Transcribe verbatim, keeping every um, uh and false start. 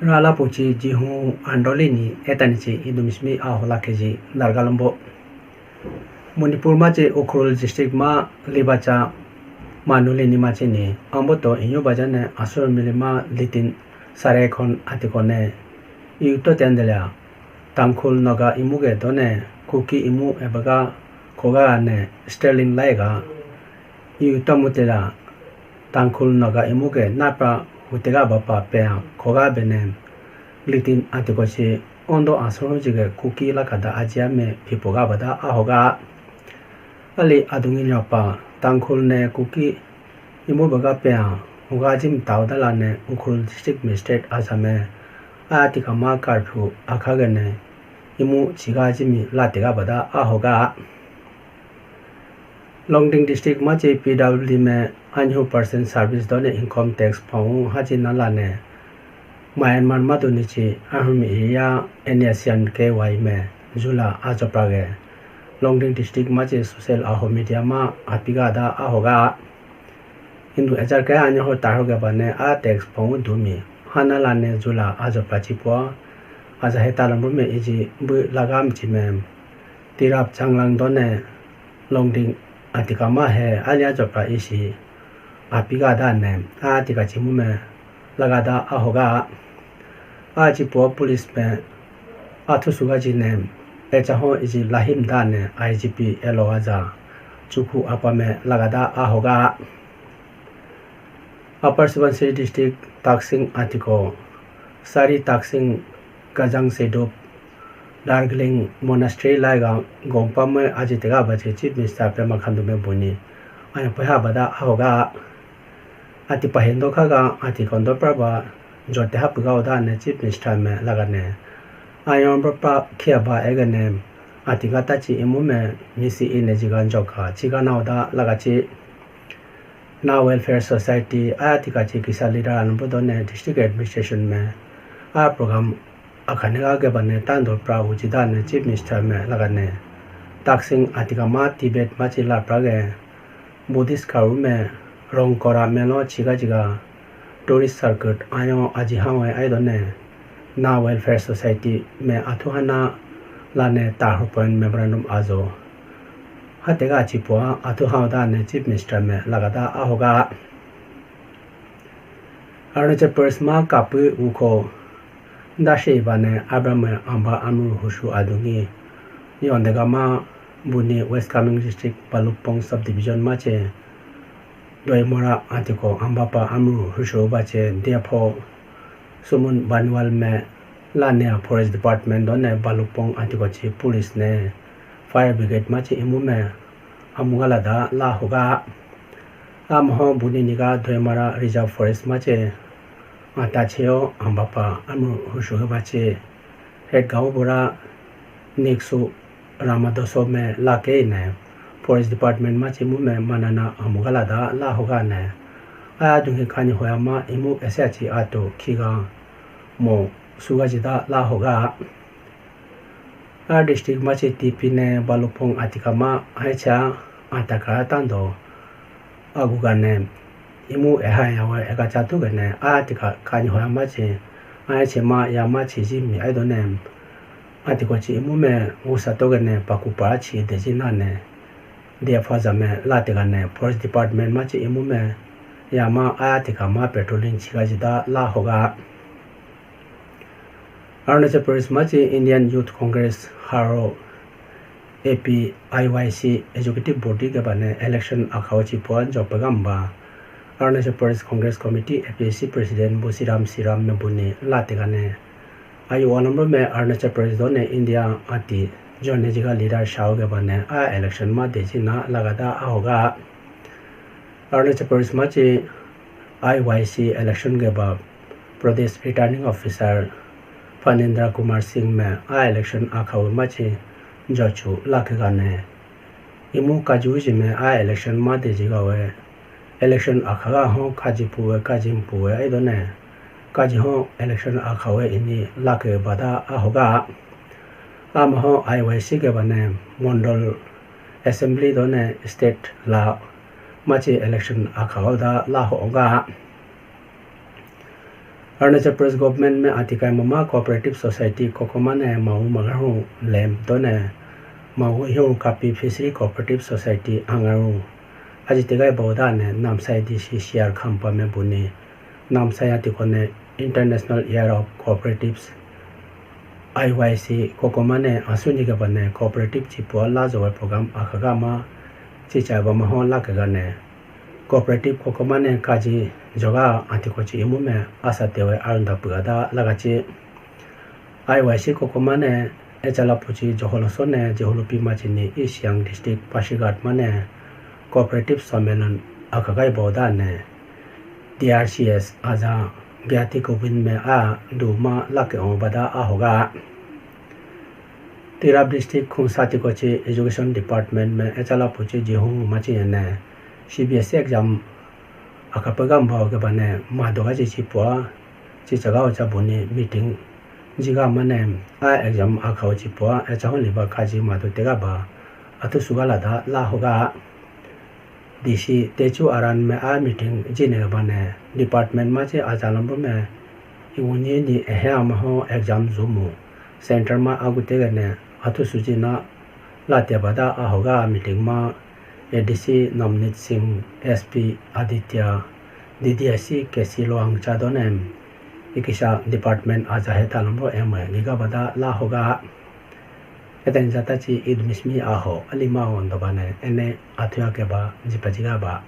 Rala puchi jihu andoli ni etani chi idum simi ahola keji dargalombo. Manipur ma chi Ukhrul district ma Libacha manuli ni ma chi ni amboto inyu bajane asur milima litin sare khon atiko ne. Yu to tendela Tangkhul Naga imuge done Kuki imu ebaga khoga ne Sterling laiga. Yu to mutela Tangkhul Naga imuge napa hutega bapa pea khoga bene litin atiko si ondo asuru jige Kuki lakada ajia me phipoga bada ahoga. Ali adungi nyapa Tangkhul ne Kuki imu baga pea huga jim taudala ne Ukhrul district magistrate asame atika ma curfew akhagene imu chiga jimi latega bada ahoga. Longding district ma chi P W D me anyu person service done income tax phawu haji nala ne Myanmar ma duni chi Ahum area N S C N K Y me jula ajopra ge. Longding district ma chi social aho media ma apiga da ahoga. Hindu ejar ke anyu ho taho ge bane a tax phawu dumi hana la ne jula ajopra chi po. Aja he talambu me iji bu lagam chi me. Tirap changlang done Longding atika ma he ali ajopra isi apiga da ne atika chimu me lagada ahoga. Achipo police me athu suga ji ne echa ho iji lahim da ne I G P elo aja chukhu apa me lagada ahoga. Upper Subansiri district Taksing atiko Sari Taksing Gajang Sedup Dargling Monastery laiga gompa me ajitega bache Chief Minister Pema Khandu me buni aya peha bada ahoga. Ati pahindo khaga ati kondo praba jote hapuga oda ne Chief Minister me lagane. Ayon pa khia ba egane ati gata chi imu me misi ine jigan joka chiga na oda lagachi. Na Welfare Society aya tika chi kisa leader anambo done district administration me a program akhane ga geba ne tando pra uji da ne Chief Minister me lagane. Taksing atika ma Tibet ma chi la pra ge Buddhist karu me rong kora melo chiga chiga tourist circuit ayo aji hawe aidone. Na Welfare Society me athu hana lane tahu point memorandum ajo. Hatega achipo athu hao da ne Chief Minister me lagada ahoga. Arunachal Pradesh ma kapu uko dashi bane Abraham amba amru husu adungi yondega ma buni West Kameng District Balukpong Subdivision ma che Doimora atiko ambapa amru husu bache diapho Sumun Banwal me lane Forest Department done Balukpong atiko chi police ne fire brigade ma chi imu me amugala da la hoga. Amaho buni niga Doimara Reserve Forest ma che ata cheo ambapa amru husu bache Hetgaon bora Niksu Ramadoso me lake ne Forest Department ma chimu me manana amugala da la hoga ne. Aya dungi kani hoya ma imu ese achi ato khiga mo suga jida la hoga. A district ma chi T P ne Balukpong atika ma aicha ataka tando. Agu gane imu eha yawe ega chatu gane a tika kani hoya ma chi aya chi ma ya ma chi ji mi aido ne. Atiko chi imu me usa to gane paku pa chi de ji na ne. Dia phaja me la tika ne Forest Department ma chi imu me ya ma aya tika ma patrolling chi ga ji da la hoga. Arunachal Pradesh ma chi Indian Youth Congress haro A P I Y C Executive Body ke bane election akhao chi puan jok pegam ba. Arunachal Pradesh Congress Committee A P C President Busiram Siram me buni la tika ne. Ayu onamro me Arunachal Pradesh done India ati jone jiga leader shao ke bane a election ma deji na lagada ahoga. Arunachal Pradesh ma chi I Y C election ke ba Pradesh Returning Officer Phanindra Kumar Singh me a election akhawe ma chi jochu lakhe gane. Imu kaju ji me a election ma de jiga we. Election akhaga ho kaji puwe kaji puwe aido ne. Kaji ho election akhawe ini lakhe bada ahoga. Amaho I Y C ke bane Mondol Assembly done state la ma chi election akhaga da la hoga. Arunachal Pradesh government me atikai mama cooperative society kokoma ne mau magaru lem tone mau hiu kapi fishery cooperative society angaru. Aji tegai bauda ne Namsai D C C R Khampa me buni Namsai atiko ne International Year of Cooperatives I Y C kokoma ne asuni ke bane cooperative chipo la jowa program akhaga ma chicha ba maho la ke gane cooperative kokoma ne kaji joga atiko chi imu me asa tewe arunda pugada lagachi. I Y C kokoma ne echala puchi joholo sone jeholo pima chini East Siang District Pasighat mane cooperative sammelan akhagai boda ne D R C S aja Gyati Govind me a duma lake o bada ahoga. Tirap District Khumsa tikochi Education Department me echala puchi jihung machi ne C B S E exam akapagam bao ke bane madoga chi chipua chi chaga ocha buni meeting jiga mane a exam akhao chipua echa hon liba kaji madu tega ba atu sugala da la hoga. D C techu aran me a meeting jine bane department ma che ajalambo me iwuni ni ehe amaho exam zumu center ma agu tege ne atu sujina la te bada ahoga meeting ma A D C Namnit Singh, S P Aditya, D D S C K C Loang cha donem ikisa department aja he talambo ema giga bada la hoga. Eten jata chi idmismi aho alima ondo bane ene athuya ke ba jipa jiga ba.